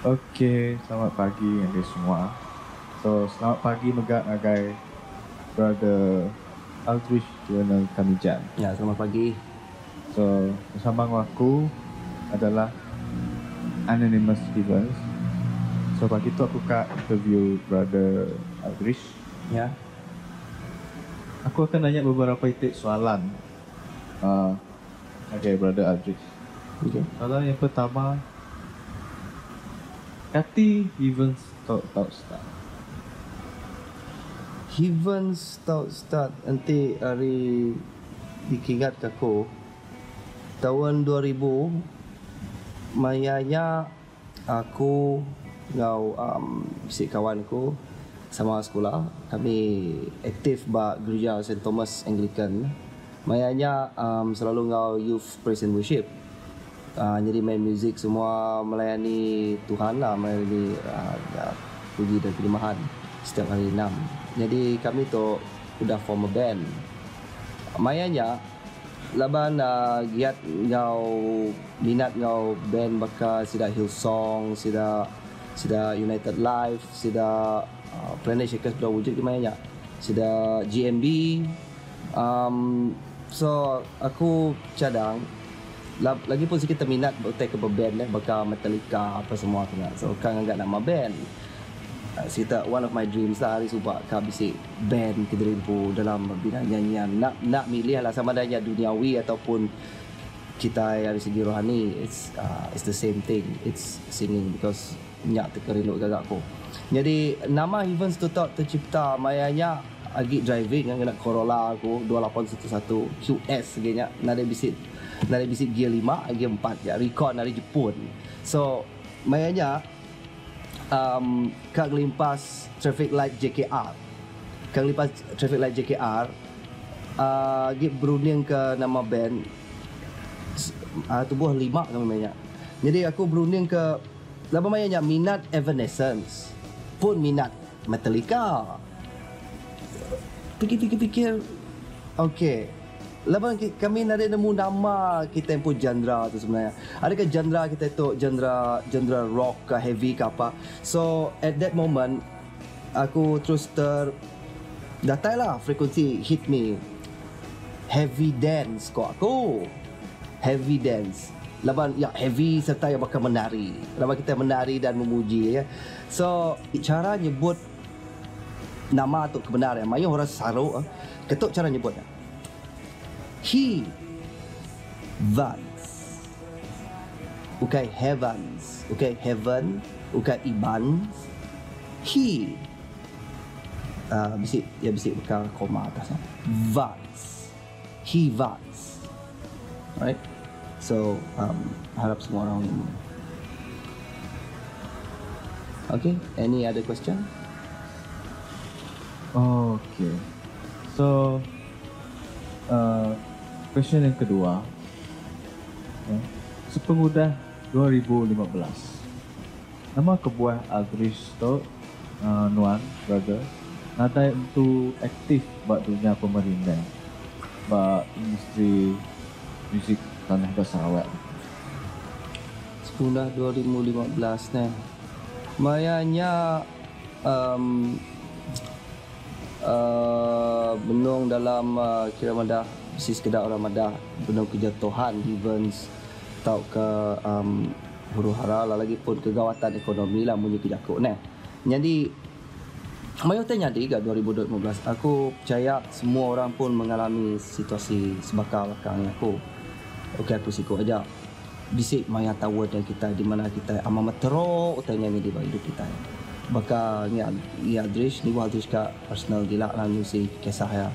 Ok, selamat pagi ngagai semua. So, selamat pagi mega ngagai Brother Aldrich Lionel Kamijan. Ya, selamat pagi. So, bersama enggau aku adalah Anonymous Evans. So, pagi tu aku ka interview Brother Aldrich. Ya. Aku akan nanya beberapa iti soalan uhh ngagai Brother Aldrich. Okay. Soalan yang pertama, kati Evans tu tau start? Evans tau start enti ari Dikingatka aku, taun 2000 maya nya aku enggau bisi kawan aku sama sekula kami aktif ba gerija Saint Thomas Anglican. Maya nya selalu enggau youth praise and worship nyadi main music semua melayani Tuhan lah melayani puji dan penyembahan setiap hari enam. Nyadi kami tu udah form a band. Maya nya, laban giat enggau minat enggau band baka sida Hillsong, sida sida United Life, sida Planet Shakers bedau wujud agi maya nya, sida GMB. Um so aku cadang lagi pun sigi teminat utai ke beband eh baka Metallica apa semua tu nya. So ka ngaga nama band. Sita one of my dreams lah ari suba ka bisi band ke diri empu dalam bidang nyanyian enda enda milih lah sama ada nya duniawi ataupun kitai ari segi rohani it's it's the same thing it's singing because nya ti ke rindu gaga aku. Nyadi nama Evans tu tau tercipta maya nya agi driving ngena Corolla aku 2811 QS agi nya nadai bisi nadai bisi gear lima gear empat ja recon ari Jepun. So maya nya um ka ngelimpas traffic light JKR. Ka ngelimpas traffic light JKR uh agi berunding ke nama band uh tubuh lima kami maya nya. Nyadi aku berunding ke laban maya nya minat Evanescence pun minat Metallica. Pikir-pikir-pikir okay. Laban kami nadai nemu nama kitai empu genre tu sebenarnya. Adakah genre kitai tu genre genre rock ka heavy ka apa. So at that moment aku terus ter datai lah frekuensi hit me heavy dance ko aku. Heavy dance laban ya heavy serta iya baka menari. Laban kitai menari dan memuji ya. So chara nyebut nama tu kebenar iya mayuh orang saru ketu chara nyebut iya. He vans. Ukai heavens, ukai heaven, ukai ibans. He uhh bisi iya bisi baka koma atas nya. Vans. He vans. Right. So um harap semua orang nemu. Okay, any other question? Okay. So uh question yang kedua sepengudah 2015 nama kebuah Aldrich tu uh nuan brother nadai entu aktif ba dunya pemerindang ba industri muzik tanah ba Sarawak ditu. Sepengudah 2015 neh maya nya um uhh benung dalam kira madah bisi sekeda orang madah benung kejatuhan Evans tauka um huru hara lah lagi pun kegawatan ekonomi lah munyi ke jaku neh. Nyadi mayuh tai nyadi ga 2015 aku pechaya semua orang pun mengalami situasi sebaka baka ngi aku. Ukai aku siku aja. Bisi maya taun da kitai di mana kitai amat teruk utai nya nyadi ba idup kitai. Baka ngi ngi Aldrich nibuh Aldrich ka personal gila lah ngusi kisah iya.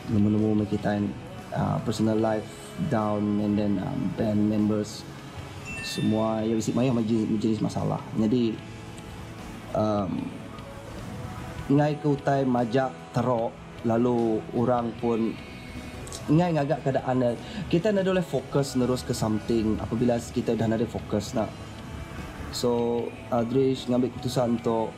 Nemu-nemu meh kitai uhh personal life down and then band members semua iya bisi mayuh jenis masalah. Nyadi uhh enggai ke utai majak teruk. Lalu orang pun enggai ngaga keadaan ne. Kitai enda ulih fokus neruska something apabila kitai udah nadai fokus ne. So Aldrich ngambi keputusan untuk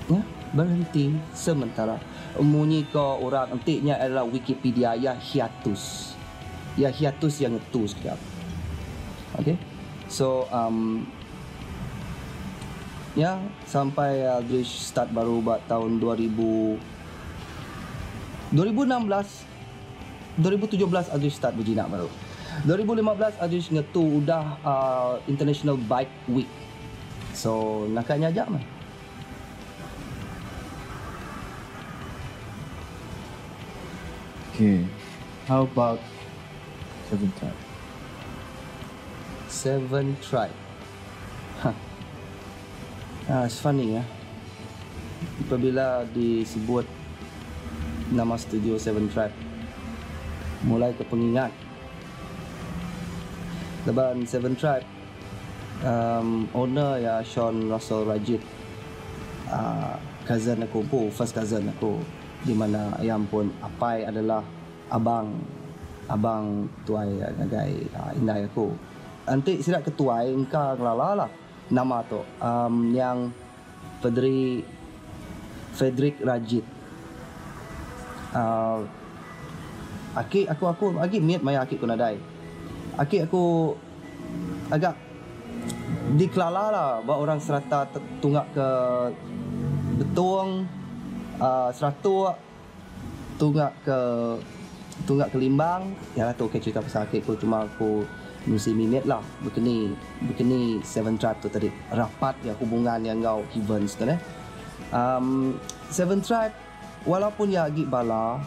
nya berhenti sementara. Munyi ko orang enti nya adalah Wikipedia iya hiatus. Iya hiatus iya ngetu sekejap. Okay. So um. Ya sampai Aldrich start baru ba taun 2000 2016 2017 Aldrich start bejinak baru. 2015 Aldrich ngetu udah International Bike Week. So naka nya aja meh. Okay, how about Seven Tribe? Seven Tribe. Hah. Ah, it's funny ah. Apabila disebut nama studio Seven Tribe mulai ke pengingat laban Seven Tribe um owner iya Sean Russell Rajit uhh cousin aku empu first cousin aku di mana iya empun apai adalah abang abang tuai ngagai indai aku. Enti sida ke tuai engka ngelala lah nama tu um yang Fedri Frederick Rajit uhh aki aku aku agi mit maya aki ku nadai. Aki aku agak dikelala lah ba orang serata tunga ke Betong uhh Seratok Tunga ke tunga ke Limbang. Nya lah tu okay cerita pasal aki ku cuma aku mesti mimit lah bekeni bekeni Seven Tribe tu tadi rapat iya hubungan iya enggau Evans tu neh. Um Seven Tribe walaupun iya agi bala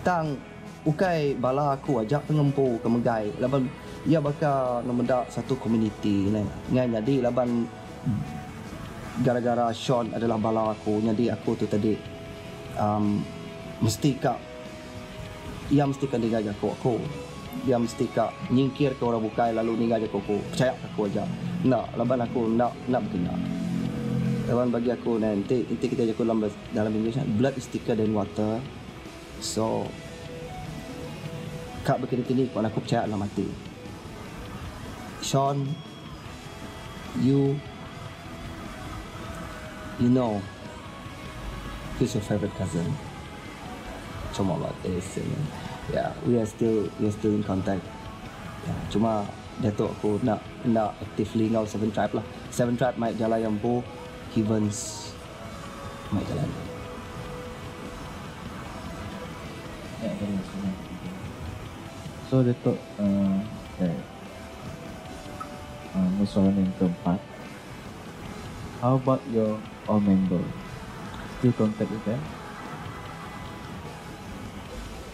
tang ukai bala aku aja ke ngempu ke megai laban iya baka ngemeda satu komuniti neh. Ngai nyadi laban gara-gara Sean adalah bala aku nyadi aku tu tadi. Um mesti ka iya mesti ka ninga jaku aku. Iya mesti ka nyingkir ka orang bukai lalu ninga jaku aku. Pechaya ka aku aja. Enda laban aku enda enda bekena. Laban bagi aku neh enti enti kitai jaku dalam dalam English blood is thicker than water. So ka bekini kini kuan aku pechaya dalam ati. Sean you you know who's your favourite cousin cuma ba eh yeah we are still we are still in contact yeah cuma diatu aku enda enda actively enggau seven tribe lah seven tribe mai jalai empu Hivens mai jalai empu. So diatu uhh Uhh soalan yang keempat. How about your old member? Still contact with them?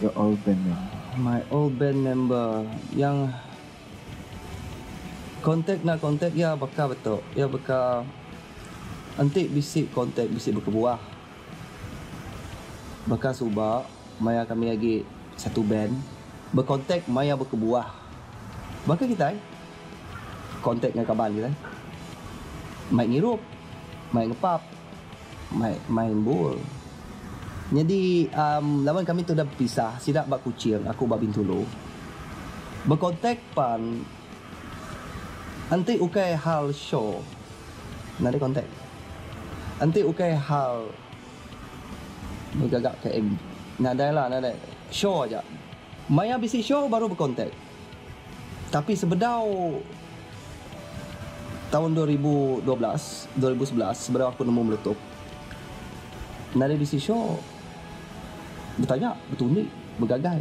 Your old band member. My old band member yang contact enda contact iya baka betu. Iya baka enti bisi contact bisi bekebuah. Baka suba maya kami agi satu band bekontak maya bekebuah. Baka kitai kontak enggau kaban kitai mai ngirup, mai ngepap, mai main bul. Nyadi um laban kami tu udah bepisah sida ba Kuching aku ba Bintulu. Bekontak pan enti ukai hal show nadai kontak. Enti ukai hal begaga ke MV nadai lah nadai show aja. Maya bisi show baru bekontak. Tapi sebedau taun 2012, 2011 sebedau aku nemu meletup nadai bisi show betanya betundi begagai.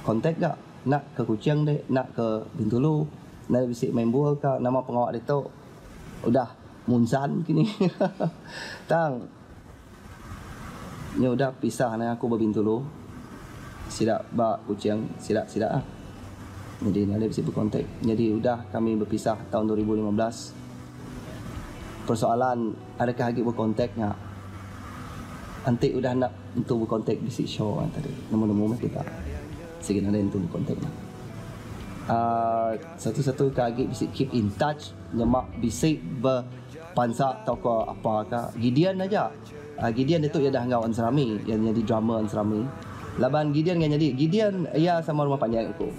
Kontak ga enda ke Kuching deh enda ke Bintulu nadai bisi main bul ka nama pengawa ditu udah munsan kini tang nya udah pisah ne aku ba Bintulu sida ba Kuching sida sida ah nyadi nadai bisi bekontak nyadi udah kami bepisah taun 2015 persoalan adakah agi bekontak nya enti udah enda entu bekontak bisi show tadi nemu nemu meh kita sigi nadai entu bekontak nya uhh satu satu ke agi bisi keep in touch nyema bisi be pansa tauka apa ka Gideon aja uhh Gideon ditu iya dah enggau Enserami iya nyadi drummer Enserami laban Gideon enggau nyadi Gideon iya sama rumah panjai aku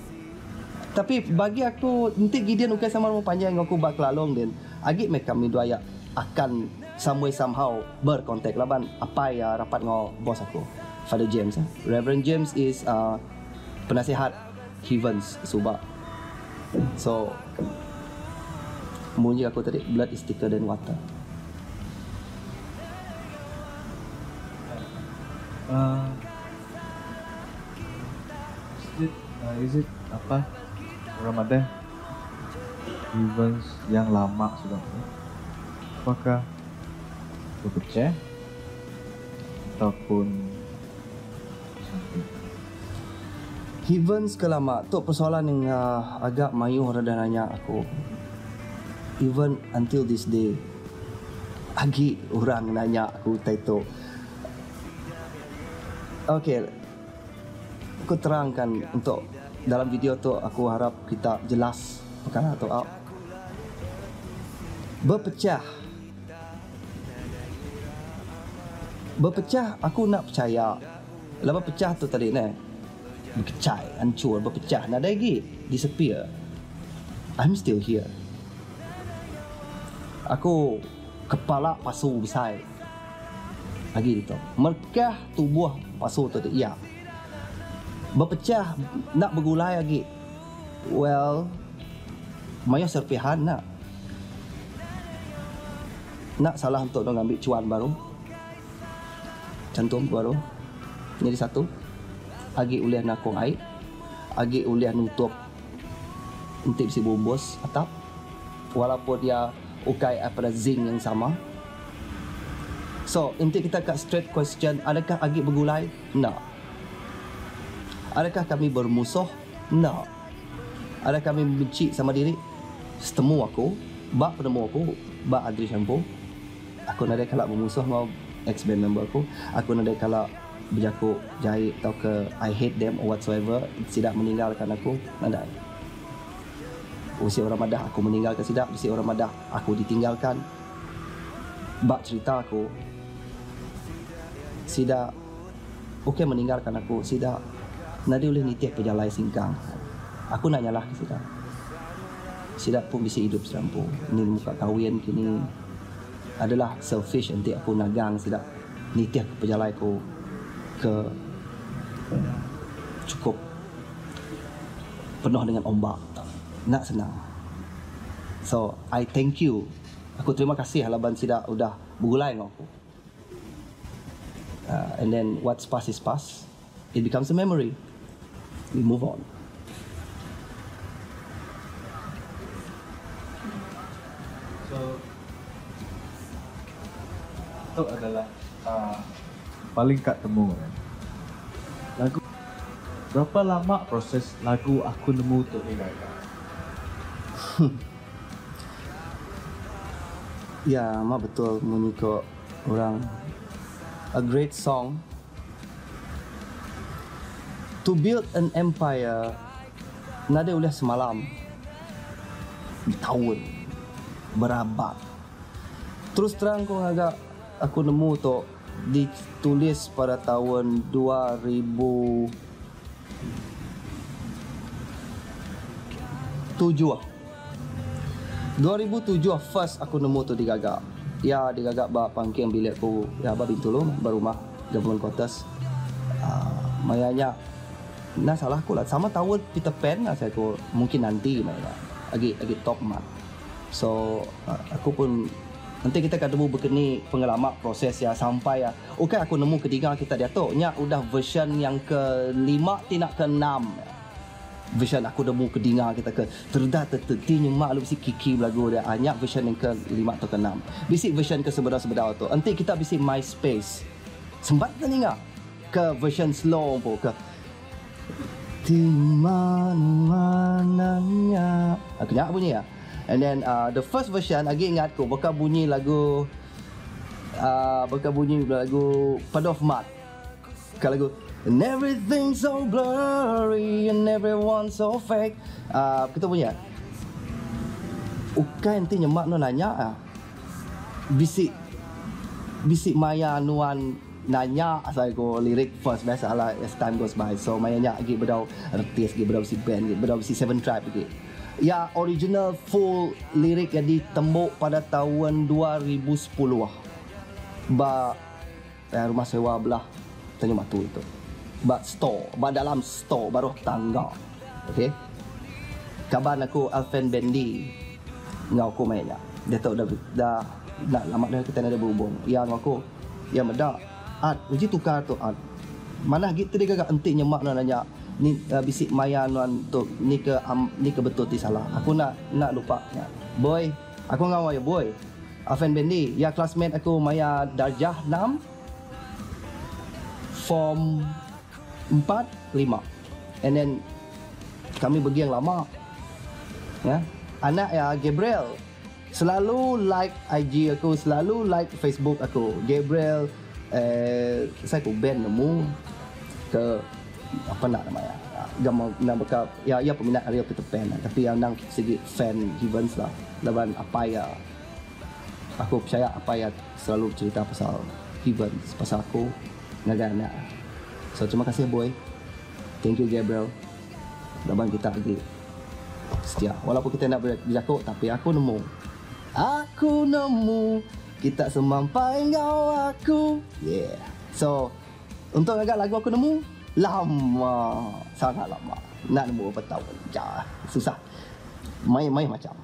tapi bagi aku enti Gideon ukai sama rumah panjai enggau aku ba Kelalong din agi meh kami dua iya akan some way somehow berkontak laban apai iya rapat enggau boss aku Father James Reverend James is uhh penasihat Hivens suba so. Munyi aku tadi blood is thicker than water. Uh, is it, uh, is it apa Ramadan events yang lama sudah ni apakah berpecah ataupun something? Events ke lama tu persoalan yang uh, agak mayuh orang dah nanya aku. Even until this day agi orang nanya aku utai tu. Okay, aku terangkan untuk dalam video tu aku harap kita jelas perkara tu. Oh. Berpecah. Berpecah aku nak percaya. Lepas pecah tu tadi ne. Berkecai, hancur, berpecah, nadai agi disappear. I'm still here. Aku kepala pasu besai agi ditu. Merkah tubuh pasu tu ti iya. Bepechah enda begulai agi. Well, mayuh serpihan enda. Enda salah untuk dong ngambi chuan baru. Chantum baru. Nyadi satu. Agi ulih nakung ai. Agi ulih nutup enti bisi bumbus atap. Walaupun iya ukai pada zinc yang sama. So, enti kita ka straight question, adakah agi begulai? Enda. Adakah kami bermusuh? Enda. Adakah kami benci sama diri? Setemu aku, ba penemu aku, ba Adri Shampu, aku nadai kala bemusuh enggau ex band member aku. Aku nadai kala bejaku jai tauka I hate them or whatsoever, sida meninggalkan aku, nadai. Bisi orang madah aku meninggalka sida, bisi orang madah aku ditinggalkan. Ba cherita aku, sida ukai meninggalkan aku, sida nadai ulih nitih pejalai singkang aku. Aku enda nyalahka sida. Sida pun bisi idup sida empu. Ni muka kawin kini adalah selfish enti aku nagang sida nitih pejalai aku ke chukup. Penuh dengan ombak enda senang. So I thank you aku terima kasih laban sida udah begulai enggau aku. Uh, and then what's past is past. It becomes a memory. We move on. So itu adalah uh, paling kat temu kan. Lagu Berapa lama proses lagu Aku Nemu tu digaga? Ya, amat betul munyi ko orang a great song to build an empire nadai ulih semalam betaun berabat terus terang ko ngaga aku nemu tu ditulis pada taun 2007. 2007 first aku nemu tu digaga. Iya digaga ba pangking bilik ku iya ba Bintulu ba rumah government quarters. Aaa maya nya enda salah aku lah sama taun Peter Pan lah saya ku mungkin nanti maya nya agi agi top mat. So aku pun enti kita ka nemu bekeni pengelama proses iya sampai iya ukai aku nemu ketiga kita diatu nya udah version yang ke lima ti nak ke enam version aku nemu kedinga kita ke terda te ti nyema lalu bisi kiki belagu dia nya version yang ke lima atau ke enam bisi version ke sebedau sebedau tu enti kita bisi myspace sempat kita ninga ke version slow empu ke Ti mana-mana nya. Aku nya bunyi ya. And then uh, the first version agi ingat ku baka bunyi lagu uh, baka bunyi lagu Puddle of Mud. Ka lagu And everything so blurry and everyone so fake. Uh, kita bunyi ya. Ukai enti nyema nuan nanya ah. Bisi bisi maya nuan nanya asai ko lirik first biasa lah as time goes by. So maya nya agi bedau retis agi bedau bisi band agi bedau bisi seven tribe agi. Ya original full lirik ya ditembu pada taun 2010 ba eh, rumah sewa belah Tanjung Batu itu. Ba store, ba dalam store baruh tangga. Okey. Kaban aku Alfen Bendi. Enggau aku maya nya. Diatu dah dah enda lama dah kitai nadai berhubung. Iya enggau aku, iya meda Art uji tukar tu Art. Manah agi ti digaga enti nyema nuan nanya ni bisi maya nuan tu ni ke ni ke betul ti salah. Aku enda enda lupa nya. Boy, aku enggau iya boy. Afen Bendi, iya classmate aku maya darjah enam form empat lima. And then kami beging lama. Ya. Anak iya Gabriel selalu like IG aku, selalu like Facebook aku. Gabriel eh sai ku Ben nemu ke apa enda nama iya. Ga enda baka iya iya peminat Ariel Peter Pan tapi iya endang sigi fan Hevens lah laban apai iya aku pechaya apai iya selalu becherita pasal Hevens pasal aku ngagai anak iya. So terima kasih boy. Thank you Gabriel. Laban kita agi setia. Walaupun kita enda bejaku tapi aku nemu. Aku nemu kita semampai enggau aku. Yeah. So untuk ngaga lagu aku nemu lama sangat lama. Enda nemu berapa taun. Ja susah. Mayuh mayuh macam.